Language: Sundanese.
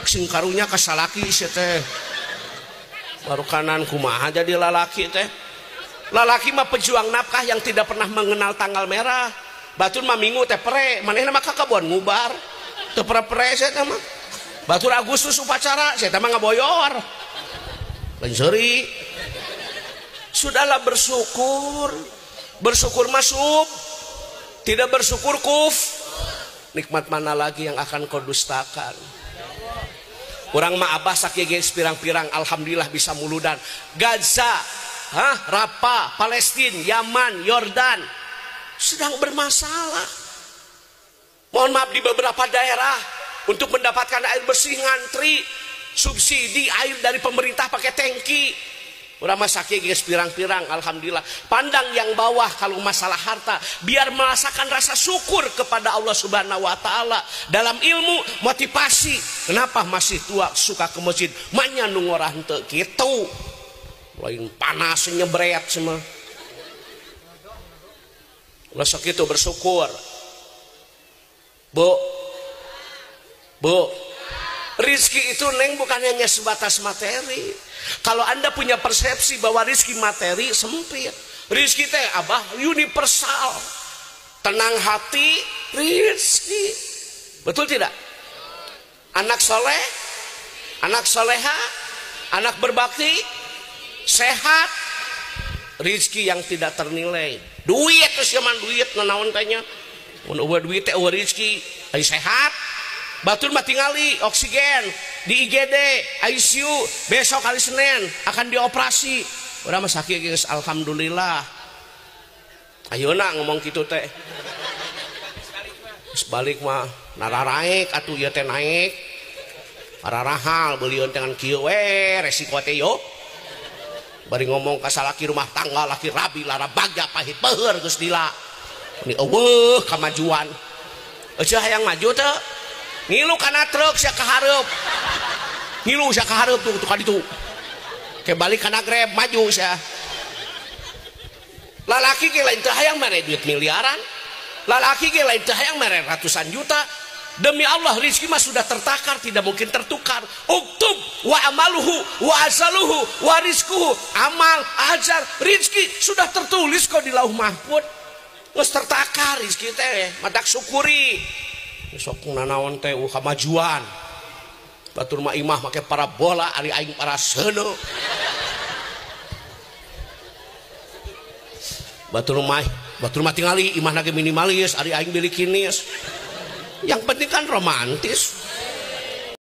Matak sing karunya ka salaki sia teh. Baru kanan kumaha jadi lalaki teh. Lalaki mah pejuang nafkah yang tidak pernah mengenal tanggal merah. Batur mah minggu teh pere, manehna mah ka kebon ngubar. Teu pere-pere sia teh mah. Batur Agustus upacara, sia teh mah ngaboyor. Lain seuri. Sudahlah bersyukur. Bersyukur masuk, tidak bersyukur kuf. Nikmat mana lagi yang akan kau dustakan? Urang mah abah sakieu geus pirang-pirang alhamdulillah bisa muludan. Gaza, Rafah, Palestina, Yaman, Yordan sedang bermasalah. Mohon maaf di beberapa daerah untuk mendapatkan air bersih ngantri, subsidi air dari pemerintah pakai tangki. Urang mah sakieu geus pirang-pirang alhamdulillah. Pandang yang bawah kalau masalah harta, biar merasakan rasa syukur kepada Allah Subhanahu wa taala dalam ilmu motivasi. Kenapa masih tua suka ke masjid? Manya nu ngorah henteu kitu. Lain panas nyebret semua. Ulah sok kitu bersyukur. Bu. Bu. Rizki itu neng bukan hanya sebatas materi. Kalau Anda punya persepsi bahwa rizki materi sempit. Rizki teh abah universal. Tenang hati, rizki. Betul tidak? Anak soleh, anak soleha, anak berbakti, sehat, rizki yang tidak ternilai. Duit terus zaman duit nanaon tanya. Mun eueuh duit teh eueuh rizki, ari sehat. Batur mah tingali oksigen di IGD, ICU, besok hari Senin akan dioperasi. Urang mah sakieu geus alhamdulillah. Ayeuna ngomong kitu teh. Geus balik mah nararaek atuh ieu teh naik. Ararahal beulieun teh ngan kieu we resiko teh yo. Bari ngomong ka salaki rumah tangga laki rabi lara bagja pahit beuheur geus lila. Ini eueuh kamajuan. Eueuh hayang maju teh. Ngilu kana truk sia kahareup. Ngilu sia kahareup tuh ka ditu. Ke balik kana Grab maju sia. Lalaki ge lain teu hayang mere duit miliaran. Lalaki ge lain teu hayang mere ratusan juta. Demi Allah rezeki mah sudah tertakar, tidak mungkin tertukar. Uktub wa amaluhu wa azaluhu wa rizquhu. Amal, ajar, rezeki sudah tertulis kok di Lauh Mahfud. Geus tertakar rezeki teh, matak syukuri. Sok nanaon teh kamajuan. Batur mah imah make parabola ari aing paraseuneu. Batur mah tingali imahna ge minimalis ari aing bilikinis. Yang penting kan romantis.